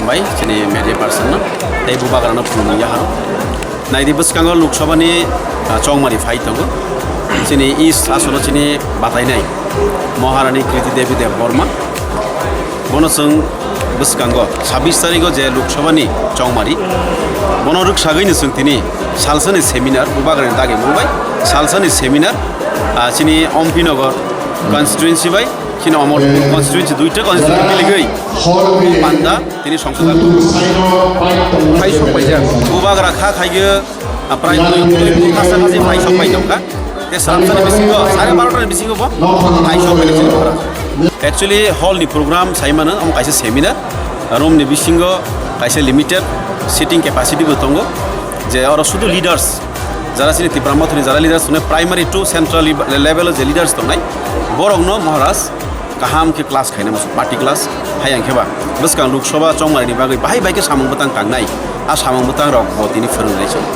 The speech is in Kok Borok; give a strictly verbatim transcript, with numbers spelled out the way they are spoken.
Bai chini media person no tei bubagrano phunukmung yaharok. Naidi bwskango Lok Sabha ni, ah, chongmari phai tongo. Chini East asolo chini batainai Maharani Kriti Devi Debbarma. Bono chwng bwskango sabbish tarigo je Lok Sabha ni chongmari, bono rwksagwi no chwng tini salsani seminar, bubagrani dagi mungbai salsani seminar, ah, chini Ompi Nagar constituency bai chini Omorpur constituency, duita constituency miligwi panda tini songsodha phai sokpaijak. Bubagra kha khaigwi, ah, primary khasa khasi phai sokpai tongkha. Te sramsani bisingo, sare barota ni bisingo bo phai sokpai tongkha. Actually, hall ni program saimano, omo kaisa seminar, room ni bisingo kaisa limited seating capacity bo tongo, je oro sudu leaders, jara chini Tipra Mothani jara leaders tongnai, primary to central level o je leaders tongnai, borokno Maharaj kaham khe class khaina muchung, party class. Hayang khe ba bwskang Lok Sabha chongmari ni bagwi bahai bai khe samung bwtang tangnai, a samung bwtang rok bo tini phwrwngnai chwng.